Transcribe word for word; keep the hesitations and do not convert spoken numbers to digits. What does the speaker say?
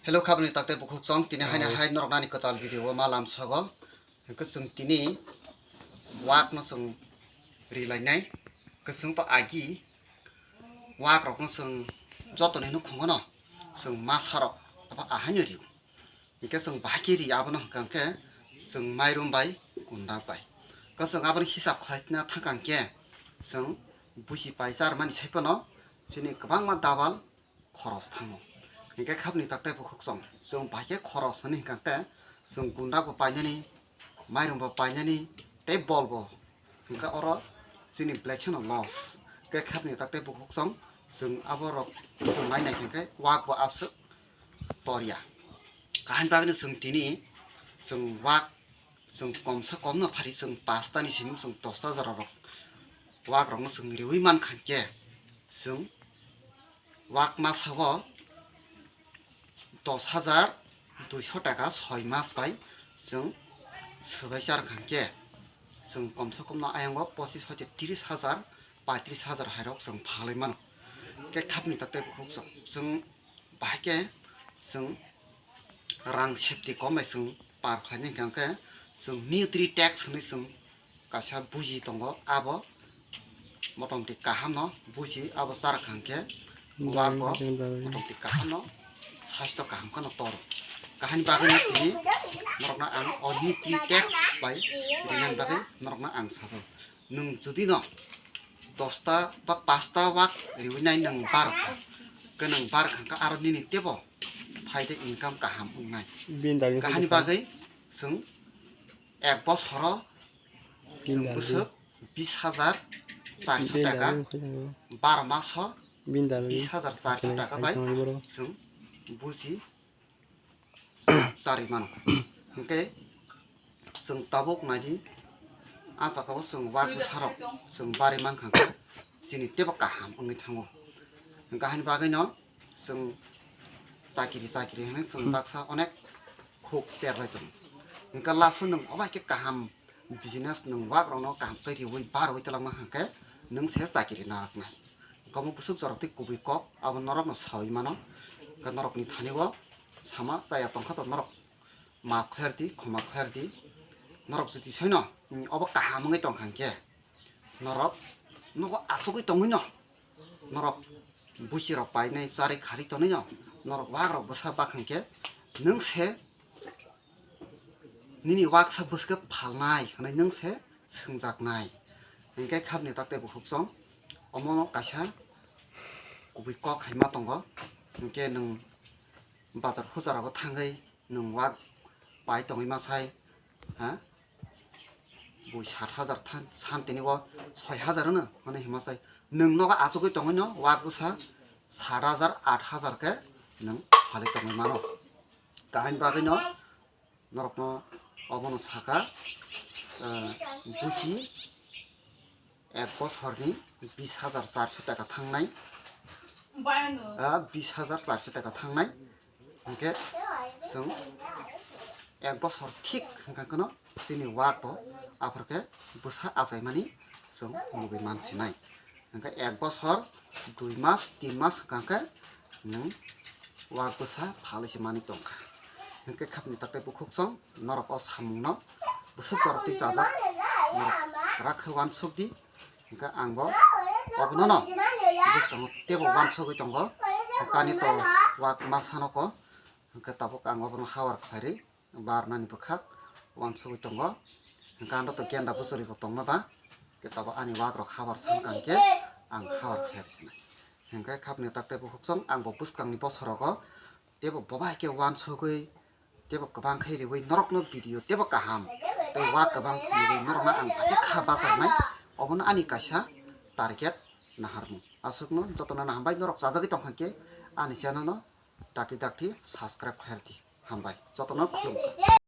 Hello, khabni takte bukhuk chwng, tini haino hai norok nani kwtal video o ma lam sogo. Hwnkhe chwng tini wak no chwng ri lainai. Kwchwng pa agi wak rok no chwng joto ni nukhungo no chwng masa rok abo ahaino rio. Hwnkhe chwng bahai khe ri abono hwnkha hwnkhe chwng mairum bai gunda bai. Kwchwng aboni hisab khlai na thangkha hwnkhe chwng busi pai char mani sai phano chini kwbangma double khoros thango. Hwnkhe khabni takte bukhuk chwng. Chwng bahai khe khoros hwnwi hwnkha hwnkhe chwng gunda bo painani, mairum bo painani, tei bol bo hwnkha oro chini belai kheno loss. Hwnkhe khabni takte bukhuk chwng, chwng abo rok chwng nai nai hwnkhe wak bo aswk torya. Kaham bagwi chwng tini chwng wak chwng komsa komno phari chwng pasta ni simi chwng dosta jora rok wak rok no chwng riwi mankha hwnkhe chwng wak masa o dos hajar duiso taka soi mas bai chwng swbai char kha hwnkhe chwng komsa komno ayang o pochis hoite tris hajar, paitris hajar hai rok chwng phalwi mano. Hwnkhe khabni takte bukhuk chwng, chwng bahai khe chwng rang safety kom bai chwng par khlaina hwnkha hwnkhe chwng nutri tax hwnwi chwng kaisa buji tongo, abo motamti kaham no buji abo char kha hwnkhe wak bo motamti kaham no saisto kaham kheno toro. Kahani bagwi no tini norokno ang o nutri tax bai rinani bagwi norokno ang sajak. Nwng jodi no dosta ba pasta wak riwi nai nwng bar kha, khe nwng bar kha hwnkhe aro nini tebo phaide income kaham wngnai. Kahani bagwi chwng ek bosoro chwng bwswk bis hajar charso taka, bar maso bis hajar charso taka bai chwng buji chari mano. Hwnkhe chwng tabuk naidi, a jagao chwng wak bwsarok chwng bari mankha hwnkhe chini tebo kaham wngwi thango. Hwnkhe haini bagwino chwng chakiri chakiri hwnwi chwng baksa onek khuk terlai tongo. Hwnkhe last o nwng obai khe kaham business nwng wak rokno kaham khe riwi barwi twlangma hwnkhe nwng se chakiri naraknai. Omo bwswk jorok tei kubui kok abo norokno sawi mano. Hwnkhe norokni thani o sama chaya tongkha to norok maaf khlai rwdi, khoma khlai rwdi. Norok jodi soino, mm, obo kaham wngwi tongkha hwnkhe norok nogo achugwi tongwino, norok buisi rok painai, chari khari tonwino, norok wak rok bwsa bakha hwnkhe nwng se nini waksa bwskhe phalnai hwnwi nwng se swngjaknai. Hwnkhe khabni takte bukhuk chwng omono kaisa kubui kok hai ma tongo. Hwnkhe nwng bazar hujarogo thangwi nwng wak pai tongwi ma sai, ha? Bui sat hajar than-, san tini o soi hajar hwno, hwnwi hima sai. Nwng nogo achugwi tongwino wak bwsa sat hajar, at hajar khe nwng phalwi tongwi mano. Kahini bagwino norokno obono saka, eh, busi ek bosorni bis hajar charso taka thangnai, ah, bis hajar charso taka thangnai. Hwnkhe chwng ek bosor thik hwnkha kheno chini wak bo aphar khe bwsa achaimani chwng nugwi mansinai. Hwnkhe ek bosor, dui mas, tin mas hwnkha khe nwng wak bwsa phalwi se manwi tongkha. Hwnkhe khapni takte bukhuk chwng norok o samungno bwswk jorok twi chajak, norok kwrak khe uansuk di. Hwnkhe ang bo obono no bwskango teibo uansugwi tongo. Kani to wak masa no ko. Hwnkhe tabuk ang obono hawar khlairwi barnani bwkhak uansugwi tongo. Hwnkhe ang to genda bwchwrwi bo tongma ba. Hwnkhe tabuk ani wak rok hawar sankha hwnkhe ang hawar khlairwi sinai. Hwnkhe khapni takte bukhuk chwng ang bo bwskangni bosorogo teibo bobai khe uansugwi teibo kwbang khe riwi norokno video teibo kaham tei wak kwbang riwi norokno ang phaikhe kha bacharnai. Obono ani kaisa target naharmung. Aswkno jotono hambai, norok chajagwi tongkha khe ani channel no dakti dakti subscribe khairdi. Hambai, jotono khulumkha.